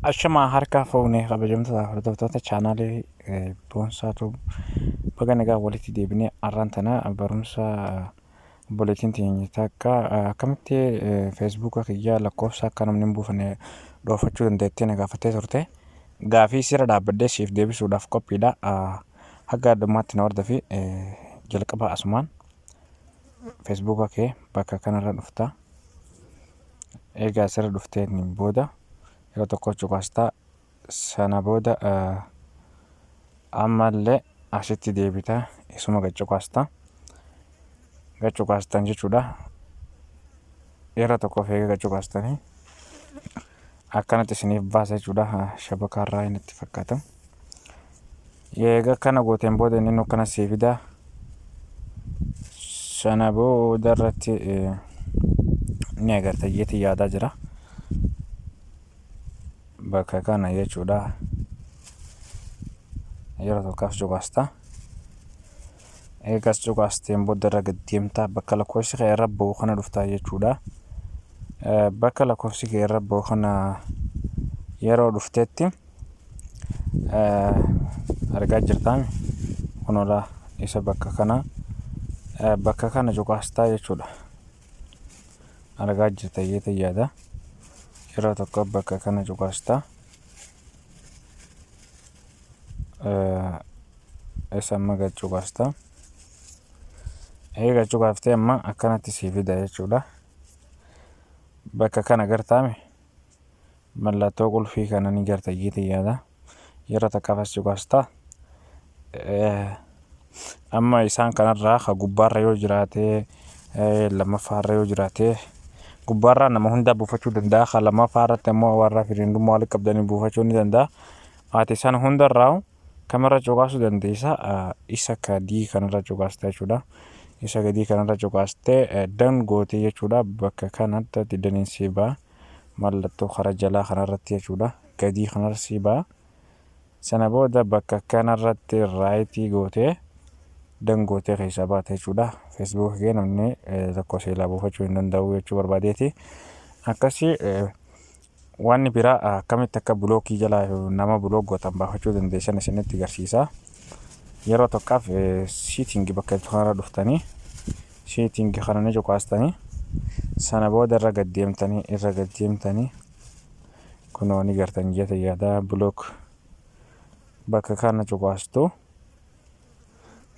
Ashamaa harka fuune kabajamtoota hordoftoota chaanaalii Boonsaatu baga nagaa walitti deebinee har'aan tana barumsa obboleettiin teenya takka akkamitti feesbuuka kiyya lakkoofsa akka namni hin buufanne dhoofachuu dandeettee na gaafattee turte. Gaafii sirra dhaabbadhee siif deebisuudhaaf qophiidha. Haga dhumaatti na hordofi jalqaba asumaan feesbuuka kee bakka kanarra dhufta. Eega asirra dhufteen booda yeroo tokko cuqaasta. Sana booda ammallee asitti deebita isuma gad cuqaasta. Gad cuqaastan jechuudha. Yeroo tokkoof eega gad cuqaastanii akkanatti isiniif baasa jechuudha. Shabakaarraa inni fakkaata. Eega akkana gooteen booda inni akkana sii fida. Sana booda irratti ni agarta jeetii yaadaa jira. Bakka kana jechuudha. Yeroo tokko as cuqaasta. Eega as cuqaasteen booda irra gad deemta bakka lakkoofsi kee irra bu'u kana dhufta jechuudha. Bakka lakkoofsi kee irra bu'u kana yeroo dhuftetti argaa jirtaan kunola isa bakka kana bakka kana cuqaastaa jechuudha. Argaa jirta jeetee yaada. Yeroo tokko bakka kana cuqaastaa. Isa amma gad cuqaasta. Eega cuqaaftee amma akkanatti sii fida jechuudha. Bakka kana gartaame mallattoo qulfii kana ni garta jeetee yaada. Yeroo takkaaf as cuqaasta. Amma isaan kanarraa ka gubbaarra yoo jiraate lammaffaarra yoo jiraate gubbaarraa nama hundaa buufachuu danda'a. Ka lammaffaa irratti ammoo warra firiindummaa walitti qabdanii buufachuu ni danda'a. Ati sana hundarraa kamirra cuqaasuu dandeessa? Isa gadii kanarra cuqaasta jechuudha. Isa gadii kanarra cuqaastee dan gootee jechuudha. Bakka kanatti daniin sii ba'a. Mallattoo karaa jalaa kanarratti jechuudha. Gadii kanarra sii ba'a. Sana booda bakka kanarratti raayitii gootee dan gootee keessaa baata jechuudha. Feesbuuka kee namni tokko seelaa buufachuu hin danda'u jechuu barbaadeeti. Akkasii wanni biraa akkamitti akka bulookii jalaa nama bulook gootan baafachuu dandeessan isinitti agarsiisa. Yeroo tokkaaf siitingi bakka kanarra dhuftanii siitingi kana ni cuqaastanii sana booda irra gad deemtanii irra gad deemtanii kunoo ni gartan jeete yaada bulook bakka kana cuqaastu.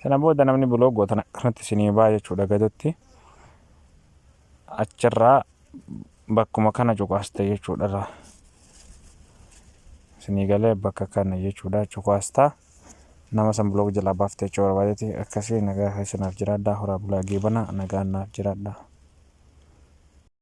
Sana booda namni bulook gootan akkanatti isinii ba'a jechuudha gadotti. Achirraa bakkuma kana cuqaasta jechuudha irraa. Isinii galee bakka kana jechuudha cuqaasta. Nama san bulook jalaa baaftee jechuu barbaadeeti. Akkasii nagaa keessa naaf jiraadhaa horaa bulaa geebana nagaan naaf jiraadhaa.